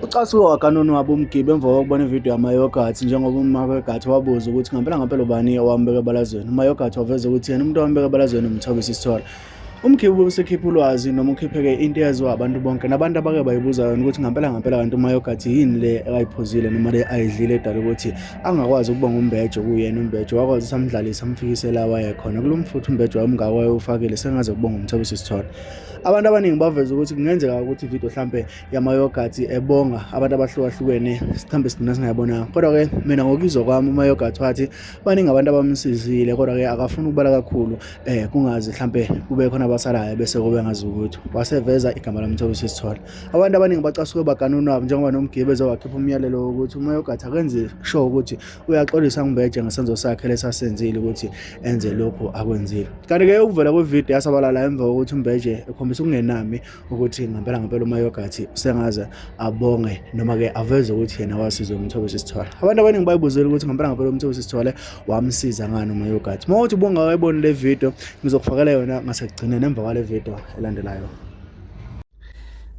Ucasuke waganonwabo uMgibe emva kokubona ividiyo yamayogathi njengoba uMayogathi wabuza ukuthi ngampela ngampela ubani owambeka ebalazweni. UMayogathi waveza ukuthi yena umuntu owambeka ebalazweni uMthobisi Sithole. UMgibe usekhipha ulwazi noma ukhipheke into eyaziwa abantu bonke nabantu abake bayibuza yona ukuthi ngampela ngampela kanti uMayogathi yini le akayiphuzile noma le ayidlile edala ukuthi angakwazi ukuba ngumbejo kuyena umbejo wakwazi ukuthi amdlalise amfikise la wayekhona kulo mfuthu umbejo wayemngaka wayewufakile sengaze kuba nguMthobisi Sithole. Abantu abaningi baveza ukuthi kungenzeka ukuthi ividiyo hlampe yamayogathi ebonga abantu abahlukahlukene mhlawumbe sigcina singayabonanga kodwa-ke mina ngokuzwa kwami umayogathi wathi baningi abantu abamsizile kodwa-ke akafuni ukubala kakhulu um kungazi mhlampe kube khona abasalayo bese kube ngazi ukuthi waseveza igama lamthobisi Sithole. Abantu abaningi bacasuke baganunwabo njengoba nomgibe ezowakhipha umyalelo wokuthi umayogathi akenzi sure ukuthi uyaxolisa ngumbeje ngesenzo sakhe lesasenzile ukuthi enze lokhu akwenzile. Kanti-ke ukuvela kwevidiyo yasabalala emva kokuthi umbeje ekhombisa ukungenami ukuthi ngempela ngempela uMayogathi usengaze abonge noma-ke aveze ukuthi yena wasizwa uMthobisi Sithole. Abantu abaningi bayibuzile ukuthi ngempela ngempela uMthobisi Sithole wamsiza ngani uMayogathi. Uma uthi ubungakayiboni le video ngizokufakela yona ngasekugcineni emva kwale video elandelayo.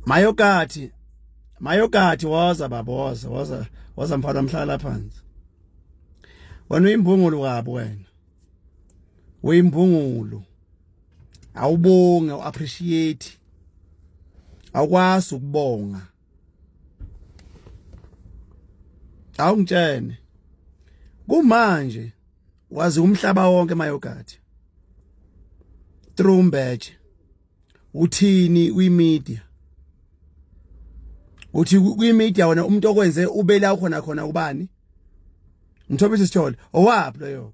Mayogathi, Mayogathi woza baba woza woza woza mfana mhlala phansi. Wena uyimbungulu kabi wena. Uyimbungulu. Awubonge uappreciate. Awukwazi ukubonga. Awungitshene. Kumanje wazi umhlaba wonke Mayogathi. Through Mbeje. Uthini kwi-media? Uthi kwi-media wena umuntu okwenze ube la ukhona khona ubani? Mthobisi Sithole owaphi loyo?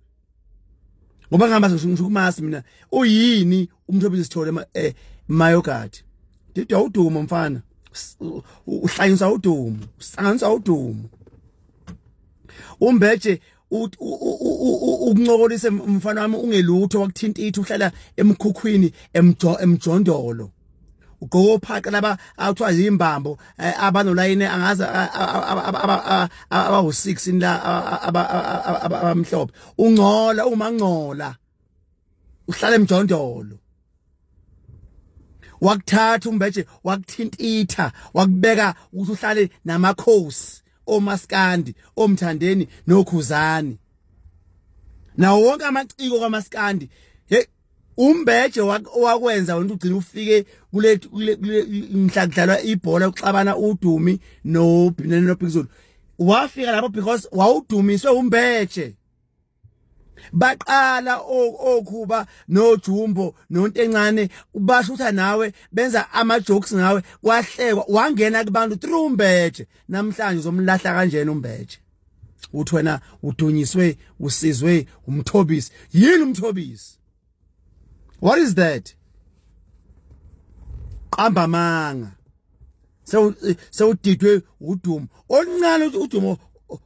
Ngoba ngihamba ngisho kumasi mina uyini uMthobisi Sithole eh Mayogathi? Didwa udumo mfana. Uhlanyisa udumo, usanganisa udumo. Umbeje ukuncokolise mfana wami ungelutho wakuthintitha uhlala emkhukhwini emjondolo ugqoka ophaqa laba akuthiwa zimbambo eh, abanolayini angazi abawu-6 la abamhlophe ungcola umangcola uhlala emjondolo wakuthatha umbeje wakuthintitha wakubeka ukuthi uhlale namakhosi omaskandi omthandeni nokhuzani nawo wonke amaciko kamaskandi hey umbeje wakwenza wena ugcina ufike kule mhla kudlalwa ibhola uxabana udumi no noBig wafika lapho because wawudumiswe umbeje baqala okhuba nojumbo nontencane bashutha nawe benza ama jokes ngawe kwahlekwa wangena kubantu through umbeje namhlanje uzomlahla kanjena umbeje uthi wena udunyiswe usizwe umthobisi yini umthobisi what is that qamba amanga sewudidwe udumo oluncane udumo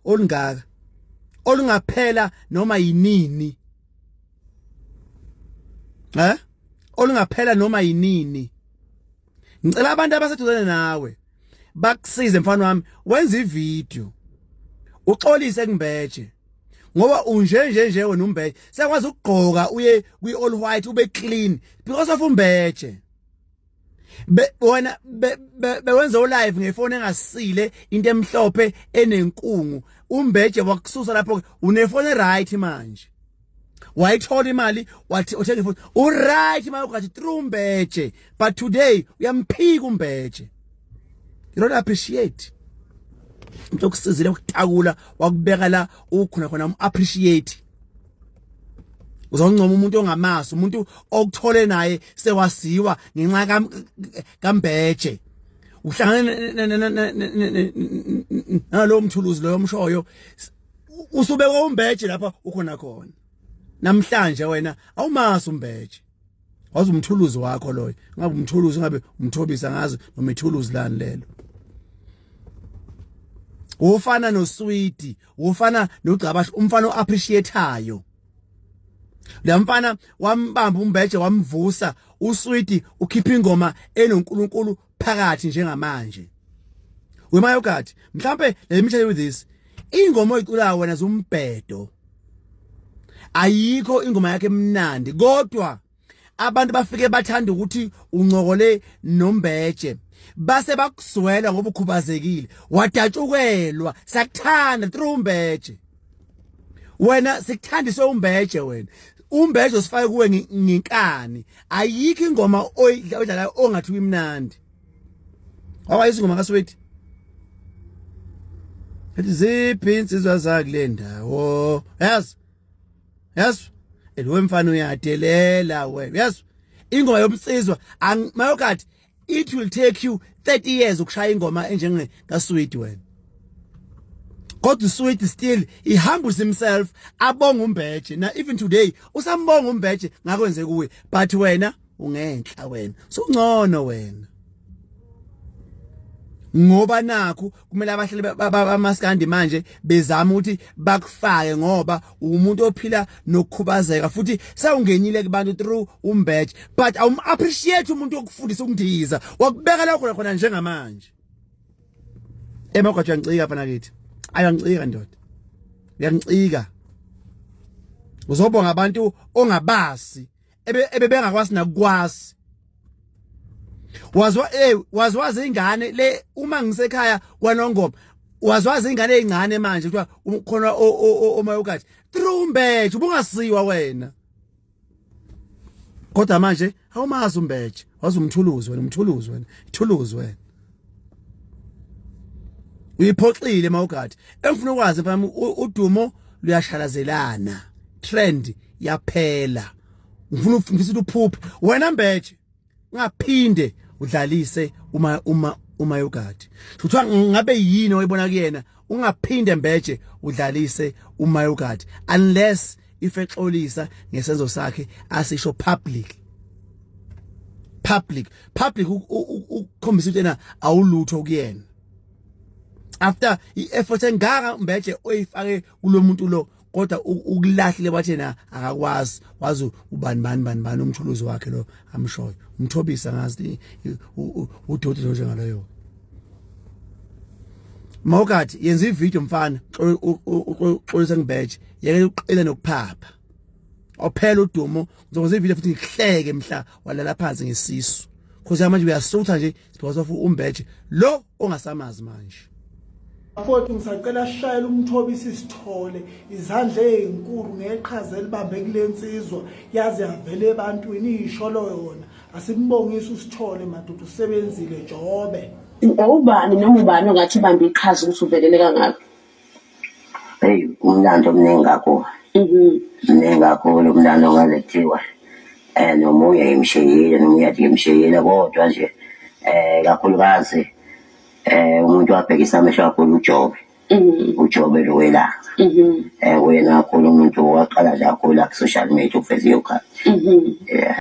olungaka olungaphela noma yinini eh olungaphela noma yinini ngicela abantu abaseduzane nawe bakusize mfana wami wenza ivideo uxolise kumbeje ngoba unje nje nje wena umbeje sekwazi ukugqoka uye kwi all white ube clean because of umbeje be wena bewenza be, live ngefoni engasile into emhlophe enenkungu umbeje wakususa lapho unefoni right manje wayithola imali wathi uthenga ifoni uright manje ugathi through umbeje but today uyamphika umbeje you don't appreciate umuntu okusizile ukutakula wakubeka la ukhona khona um appreciate uzoncoma umuntu ongamazi umuntu okuthole naye sewasiwa ngenxa kaMbeje uhlangane nalowo mthuluzi loyo mshoyo usubekwa umbeje lapha ukhona khona namhlanje wena awumazi umbeje wazi umthuluzi wakho loyo ngabe umthuluzi ngabe umthobisa ngazi noma ithuluzi lani lelo ufana noswidi ufana nogcabasha umfana oappreciateayo le mfana wambamba umbeje wamvusa uswidi ukhipha ingoma enoNkulunkulu phakathi njengamanje wemayogathi mhlambe let me tell you this ingoma oyiculayo wena zumbhedo ayikho ingoma yakhe emnandi kodwa Abantu bafike bathanda ukuthi uncokole noMbeje, base bakuswela ngoba ukhubazekile, wadatshukelwa. Sakuthanda through uMbeje wena, sikuthandiswe uMbeje wena. UMbeje usifake kuwe nginkani. Ayikho ingoma oyidlalayo ongathi uyimnandi. Awayizwa ingoma kaSweet ethi ziphi insizwa zakule ndawo? Yazi, yazi lo mfana uyadelela wena. Yazi ingoma yomsizwa mayokathi it will take you 30 years ukushaya ingoma enjenge kaSweet wena, kodwa uSweet still he humbles himself, abonga uMbeje na even today usambonga uMbeje ngakwenze kuye. But wena ungenhla wena, sungcono wena ngoba nakhu kumele abahleli bamaskandi manje bezama ukuthi bakufake ngoba umuntu ophila nokukhubazeka futhi sewungenile kubantu through uMbeje, but awum appreciate umuntu okufundisa ukundiza, wakubeka la khona khona njengamanje. Emagwajo uyancika fana kithi, ayancika ndoda, uyancika. Uzobonga abantu ongabasi ebebengakwazi nakukwazi. Wazwa wazwazi ingane le uma ngisekhaya kwaNongoma, wazwazi ingane ezincane manje kuthiwa khona omayokathi through uMbeje, ubungasiwa wena. Kodwa manje awumazi uMbeje, wazi umthuluzi wena, umthuluzi wena, ithuluzi wena. Uyiphoxile mawugathi. Engifuna ukwazi mfana, udumo luyashalazelana, trend yaphela. Ngifuna ufisa ukuthi uphuphe wena Mbeje, ungaphinde udlalise uma yogadi. Kuthiwa ngabe yini oyibona kuyena? Ungaphinde Mbeje udlalise uma yogadi unless if exolisa ngesenzo sakhe asisho public public public ukukhombisa ukuthi yena awulutho kuyena after i-effort engaka Mbeje oyifake kulomuntu lo, kodwa ukulahlile wathi yena akakwazi, wazi ubani bani bani bani, umthuluzi wakhe lo amshoyo umthobisa ngazi udoti lo njengaloyo. Mawukathi yenza ivideo mfana, uxolisa ngibeje, yeke uqile nokuphapha ophela udumo. Ngizokwenza ivideo futhi ngihleke mhla walala phansi ngesisu, cause manje uyasutha nje because of uMbeje lo ongasamazi manje. Bafowethu, ngisacela sishayele uMthobisi Sithole izandla ezinkulu ngeqhaza elibambe kule nsizwa yaze yavela ebantwini iyisholo yona. Asimbongise uSithole madoda, usebenzile Jobe. Ubani noma ubani ongathi ubambe iqhaza ukuthi uvelele kangaka? Hey, umlando omningi kakhulu. Mningi kakhulu umlando ongaze kuthiwa nomunye ngimshiyile, nomunye athi ngimshiyile, kodwa nje kakhulukazi umuntu wabhekisa amehlo kakhulu uJobe. UJobe lo welanga. Uyena kakhulu umuntu waqala nje kakhulu ku social media ukuveza iyokhaya. Yeah.